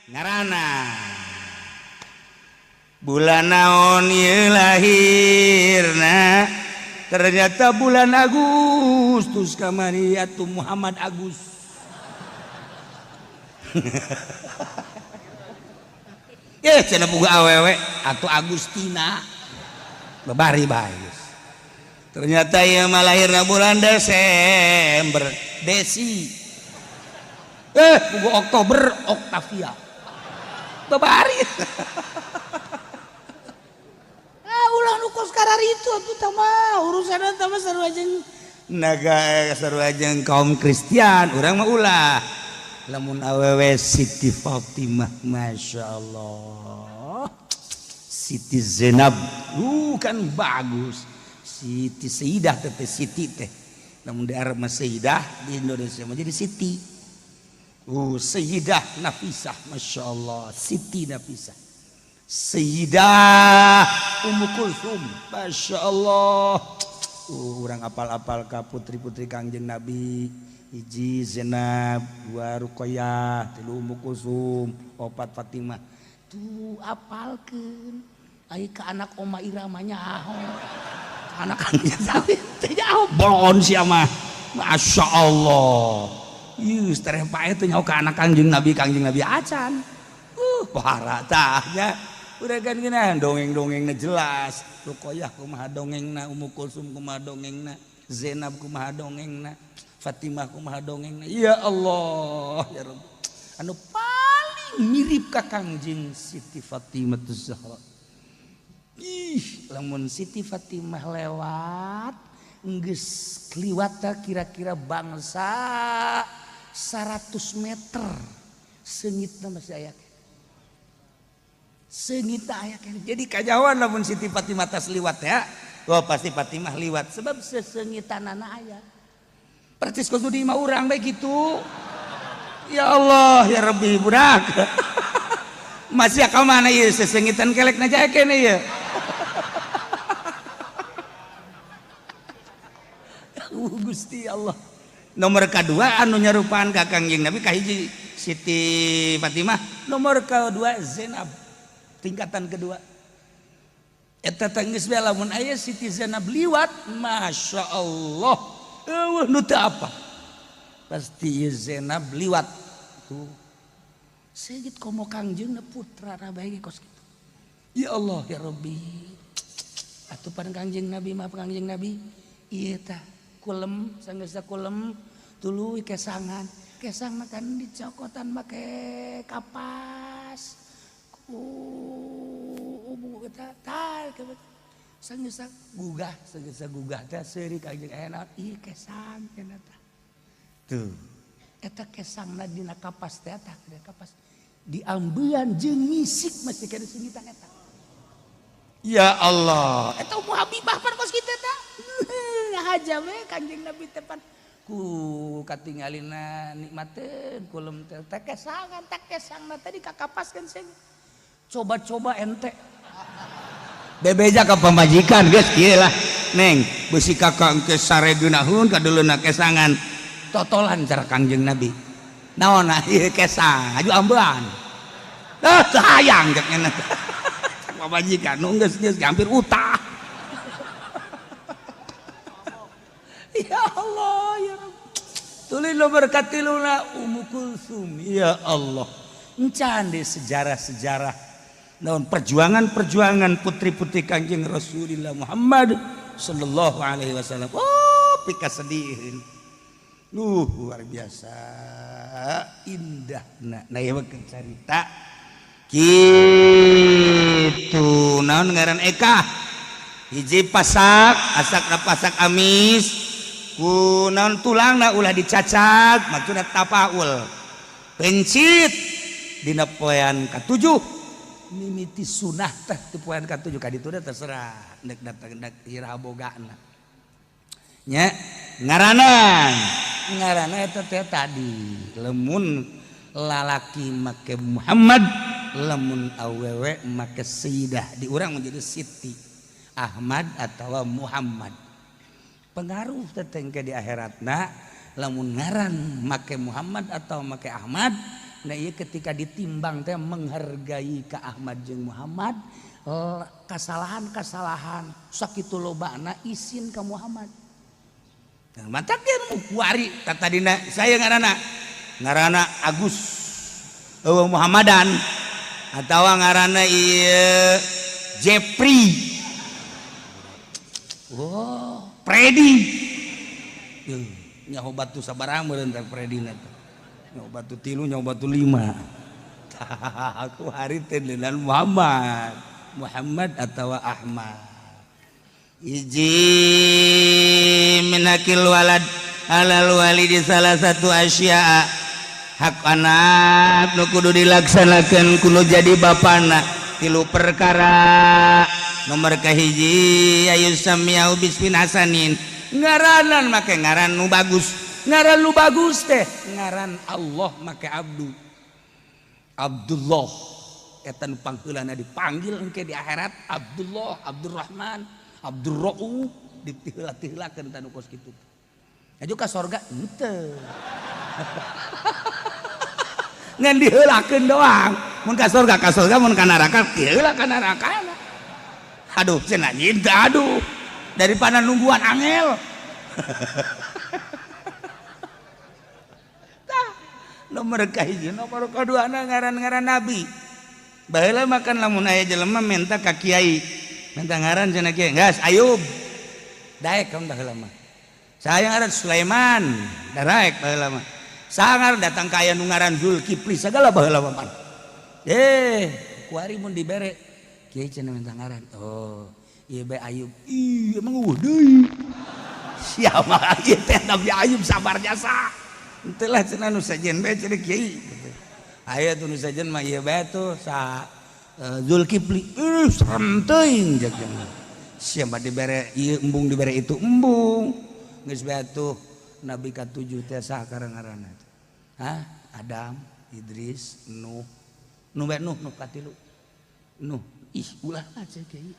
Ngarana bulan naon ieu lahirna ternyata bulan Agustus kamari atuh Muhammad Agus. Eh cenah boga awewe atuh Agustina babari bae. Ternyata ieu mah lahirna bulan Desember Desi. Eh boga Oktober Octavia babari. Ah ulah nu kos kararitu atuh tah mah urusan eta mah sarua jeung naga sarua jeung kaum Kristian urang mah ulah. Lamun awewe Siti Fatimah Masya Allah, Siti Zainab kan bagus, Siti Sayyidah teh Siti teh lamun di Arab mah Sayyidah, di Indonesia mah jadi Siti. Sayyidah Nafisah Masya Allah, Siti Nafisah, Sayyidah Ummu Kulsum Masya Allah. Urang apal-apal ka putri-putri Kangjeng Nabi, hiji Zainab, dua Ruqayyah, tilu Ummu Kulsum, opat Fatimah. Tuh apalkeun ai ka anak Oma Irama nyaho, ka anak Kangjeng Nabi teh nyaho bolon sia mah Masya Allah. Ieu tereh pae teh nyaho ka anak Kangjeng Nabi, Kangjeng Nabi acan. Pohara tah nya. Udah kan geunahan dongeng-dongengna jelas. Ruqayyah kumaha dongengna, Ummu Kulsum kumaha dongengna, Zainab kumaha dongengna, Fatimah kumaha dongengna. Ya Allah ya Rabb. Anu paling mirip ka Kangjeng Siti Fatimah Zahra. Ih, lamun Siti Fatimah lewat geus kliwata kira-kira bangsa 100 meter seungitna masih aya. Seungitna aya keneh. Jadi kajauhan lamun Siti Fatimah tas liwat ya. Wah pasti Fatimah liwat sebab seseungitanana aya. Percis kudu di imah urang bae kitu. Ya Allah ya Rabbi budak. Masih ka mana ieu seseungitan kelekna jae keneh ieu. Gusti Allah. Nomor kedua anu nyarupaan ka Kangjeng Nabi kahiji Siti Fatimah, nomor kedua Zainab. Tingkatan kedua. Eta teh geus bae lamun aya Siti Zainab liwat, Masya Allah. Eueuh nu teu apa. Pasti ieu Zainab liwat. Tuh. Seugit komo Kangjengna putra bae ge kos kitu. Ya Allah ya Rabbi. Atuh pan Kangjeng Nabi mah Kangjeng Nabi ieu tah kulem sanggeus kulem tuluy kesangan. Kesang makan dicokotan make kapas. Ku ubu eta tah sanggeus gugah, sanggeus gugah teh seuri Kangjeng aya naon ieu kesang cenah tah. Tuh. Eta kesangna dina kapas teh tah dina kapas diambean jeung misik masih kana seungitan eta. Ya Allah, eta Ummu Habibah pan kos kitu tah. Ngahaja we Kangjeng Nabi teh pan ku katingalina nikmateun kulem teh teh kesangan teh kesangna tadi kakapaskeun seung. Coba-coba ente. Bebeja ka pamajikan geus kieu lah. Neng, beusi kakak engke sare geunaheun kaduleuna kesangan. Totolan cara Kangjeng Nabi. Naon ieu kesang, aju ambean. Ah, teu hayang cek nya. Cek pamajikan nu geus geus hampir utah. Ya Allah ya Rabb. Tuluy nomor katiluna Ummu Kulsum. Ya Allah. Encan di sejarah-sejarah naon perjuangan-perjuangan putri-putri Kangjeng Rasulullah Muhammad sallallahu alaihi wasallam. Oh, pikasediheun. Luar biasa indah. Nah ieu mah carita kitu naon ngaran Eka. Hiji pasak, asakna pasak amis. Ku naon tulangna ulah dicacag, maksudna tapaul. Pencit dina poean ka-7 mimiti sunah teh di poean ka-7 ka ditu terserah nek datang nek iraha bogana. Nya ngaranan ngarana eta teh tadi lemun lalaki make Muhammad, lemun awewe make Sayyidah, di urang menjadi Siti Ahmad atau Muhammad. Pengaruh teh engke di akhiratna lamun ngaran make Muhammad atau make Ahmad, Nah ieu ketika ditimbang teh menghargai ka Ahmad jeung Muhammad, kesalahan-kesalahan sakitu lobana isin ka Muhammad. Nah, mantak dia nu kuari tadina saya ngaranna ngaranna Agus eueuh Muhammadan atawa ngaranna ieu Jepri. Oh, Freddy. Nyaho batu sabaraha meureun teh Freddy na teh. Nyaho batu 3, nyaho batu 5. Aku hari teh dengan Muhammad. Muhammad atau Ahmad. Hiji minakil walad alal walidi salah satu asya'a. Hak anak nu kudu dilaksanakeun kudu jadi bapana 3 perkara. Nomor kahiji ayu samiau bismin hasanin. Ngaranan make ngaran nu bagus. Ngaran nu bagus teh ngaran Allah make abdu. Abdullah eta nu pangheulana dipanggil engke di akhirat Abdullah, Abdurrahman, Abdurrauf ditiheula-tiheulakeun tanu kos kitu. Aju ka sorga henteu. Ngan diheulakeun doang. Mun ka sorga mun ka neraka tiheula ka neraka. Aduh cenah nyinta aduh daripada nungguan angel. Tah nomor kahiji nomor kadua na ngaran-ngaran nabi. Baheula makan lamun aya jelema minta ka kiai. Minta ngaran cenah kiai, geus Ayub. Daek kaum baheula mah. Saya ngaran Sulaiman, daraek baheula mah. Sangar datang ka aya nu ngaran Zulkifli sagala baheula mah. Kuari mun dibere kiai cenah minta ngaran. Oh, ieu bae Ayub. Ih, emang eueuh deui. Siapa ieu teh Nabi Ayub sabar jasa. Henteu lah cenah nu sejen bae cenah kiai. Aya tuh nu sejen mah ieu bae tuh sa Zulkifli. Serem teuing jeung siapa dibere ieu embung dibere itu embung. Geus bae tuh Nabi ka-7 teh saha ngaranna? Hah? Adam, Idris, Nuh. Nuh bae Nuh, Nuh katilu. Nuh. Ih, ulah aja kiai.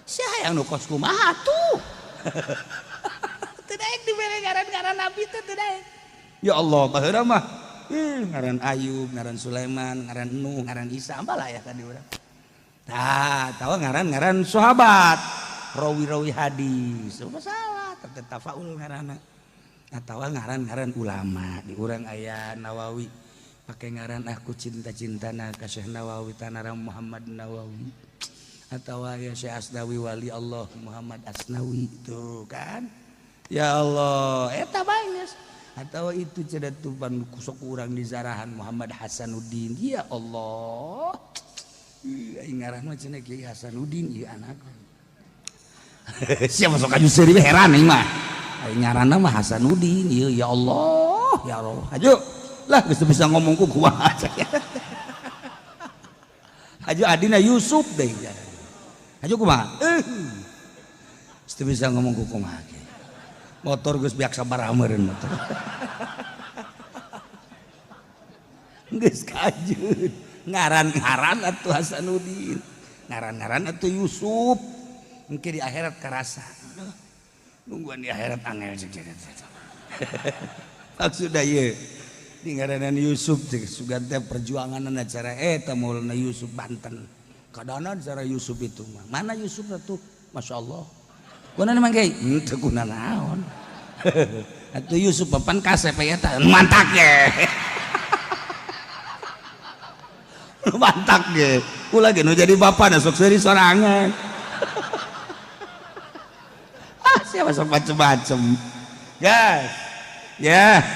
Sia yang nu kos kumaha tuh? Teu daek dibere ngaran-ngaran nabi teh teu daek. Ya Allah, baheula mah ih ngaran Ayub, ngaran Sulaiman, ngaran Nuh, ngaran Isa, apalah ya tadi urang. Tah, tahu ngaran-ngaran sahabat, rawi-rawi hadis. Masalah teh tafaul ngaranna. Atawa ngaran-ngaran ulama, di urang aya Nawawi. Pakai ngaran aku cinta-cintana ka Syekh Nawawi Tanara Muhammad Nawawi. Atawa ya Syekh Asnawi wali Allah Muhammad Asnawi tuh kan. Ya Allah, eta bae geus. Atau itu cenah tuban sok urang di zarahan Muhammad Hasanuddin. Ya Allah. Ih, ngaran mah cenah Kiai Hasanuddin ieu anak. Siapa sok aju seuri heran aing mah. Aing ngaranna mah Hasanuddin ieu ya Allah, ya Allah. Aju lah geus bisa ngomong ku kumaha. Aju adina Yusuf deui. Aju kumaha? Geus bisa ngomong ku kumaha. Motor geus biak sabaraha meureun motor. Geus kajut. Ngaran-ngaran atuh Hasanuddin. Ngaran-ngaran atuh Yusuf. Engke di akhirat karasa. Nungguan di akhirat angel jeung maksudna ieu di ngaranan Yusuf teh sugan teh perjuanganna cara eta Maulana Yusuf Banten. Kadana cara Yusuf itu mah. Mana Yusuf atuh? Masyaallah. Kuna mang kiai? Henteu kuna naon. Atuh Yusuf papan kasep eta mantak ge. Mantak ge. Ulah ge nu jadi bapana sok seuri sorangan. Ah, siapa sok macem-macem. Guys. Ya.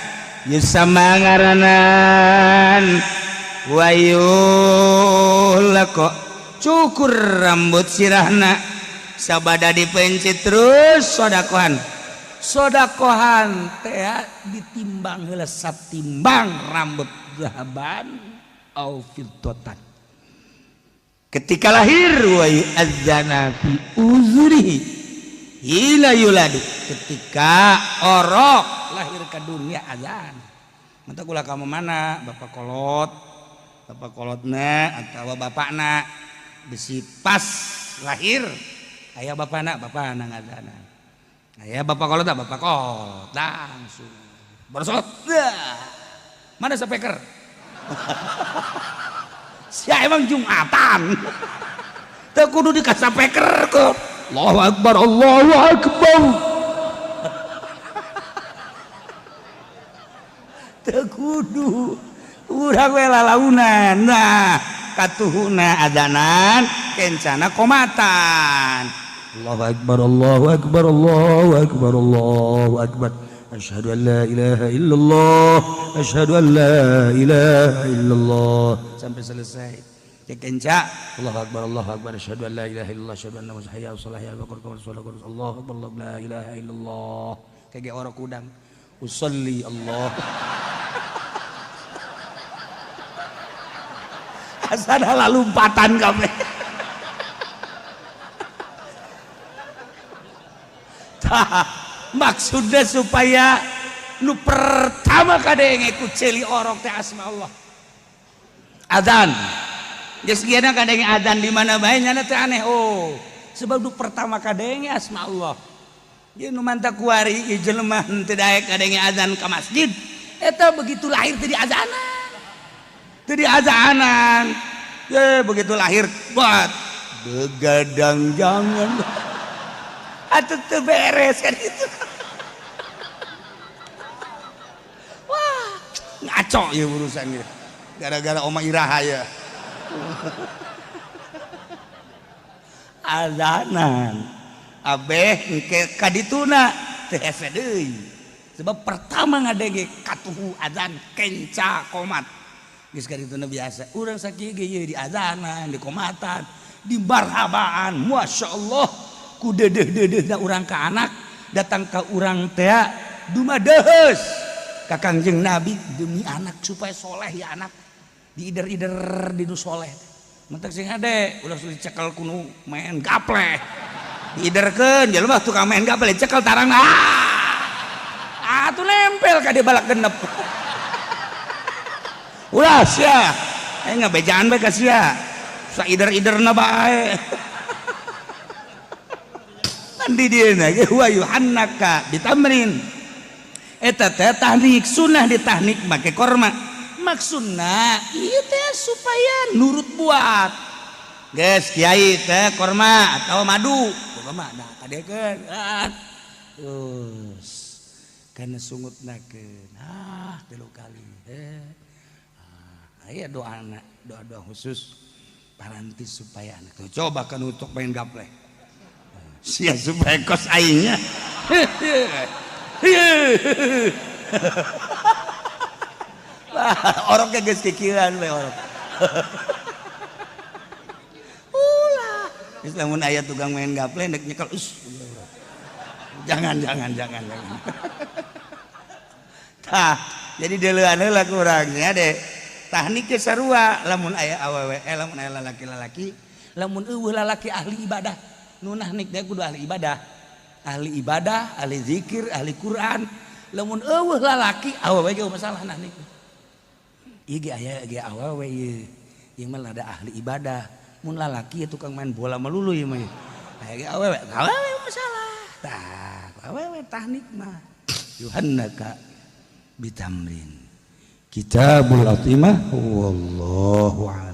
Yusama ngaranan wayul kok cukur rambut sirahna sabada dipencet terus sodakohan. Sodakohan teh ditimbang heula satimbang rambut zahaban au fiddatan. Ketika lahir wa yu'adzana fi uzurihi ila yuladu. Ketika orok lahir ke dunia azan. Mantap ulah kamu mana bapak kolot, bapak kolotna atau bapakna besi pas lahir aya bapakna, bapakna ngazana. Aya bapak kolot, bapak kolot langsung bersot. Mana speaker? Sia emang Jumatan. Teu kudu dikasapeker ke. Allahu Akbar, Allahu Akbar. Teu kudu. Urang we lalaunan. Nah, katuhuna adanan kencana komatan. Allahu Akbar, Allahu Akbar, Allahu Akbar, Allahu Akbar. Asyhadu an la ilaha illallah, asyhadu an la ilaha illallah sampai selesai. Kenca Allahu Akbar, Allahu Akbar, asyhadu an la ilaha illallah, asyhadu anna muhammadan hayya 'alas shalah, hayya 'alal falah, Allahu Akbar, la ilaha illallah. Kayak orang kudang. Usolli Allah. Asana lalumpatan kabeh. Tah, maksudnya supaya nu pertama kadenge ku ceuli orok teh asma Allah. Adzan. Geus geuna kadenge adzan di mana bae nyana teh aneh. Oh, sebab nu pertama kadenge asma Allah. Ieu nu manta kuari ieu jelema henteu daek kadenge adzan ka masjid. Eta begitu lahir teh diazanan. Teu diazanan. Ye begitu lahir buat begadang jangan. Atuh teu beres kan itu. Wah, ngaco ya urusan ieu. Gara-gara Oma Iraha ya. Azanan. Abeh engke kadituna teu hese deui. Sebab pertama ngadenge katuhu azan kenca komat. Geus kadituna biasa. Urang sakieu ge ieu di azanan, di komatan, di marhabaan. Masyaallah. Ku dedeh-dedehna urang ka anak datang ka urang teh dumadeheus ka Kangjeng Nabi demi anak supaya soleh ya anak diider-ider di nu soleh mentek sing hade ulah dicekel ku nu main gaple diiderkeun jelema tukang main gaple cekel tarang ah atuh nempel ka dia balak genep ulah sia ngabejaan bae ka sia saider-iderna bae. Di dieuna ge wa yuhannaka bitamrin eta teh tahnik sunnah ditahnik make korma maksudna ieu teh supaya nurut buat geus kiai teh korma atau madu korma nah kadekeun terus kana sungutnakeun ah 3 kali aya doana doa-doa khusus paranti supaya anak tuh coba kan untuk main gaple sia supaya kos aingnya. Oroknya geus kikiran we orok. Ulah. Geus lamun aya tukang main gaple nek nyekel us. Jangan jangan jangan jangan. Tah, jadi deuleuan heula ku urang nya de. Tahnik ge sarua lamun aya awewe lamun aya lalaki-lalaki, lamun eueuh lalaki ahli ibadah. Nu nahnik teh kudu ahli ibadah, ahli zikir, ahli Quran. Lamun eueuh lalaki awewe ge masalah nahnik. Ieu ge aya ge awewe ieu. Ieu mah ada ahli ibadah. Mun lalaki tukang main bola melulu ieu mah. Aya ge awewe, awewe masalah. Tah, awewe tahnik mah. Yuhannaka bitamrin. Kitabul Atimah wallahu a'lam.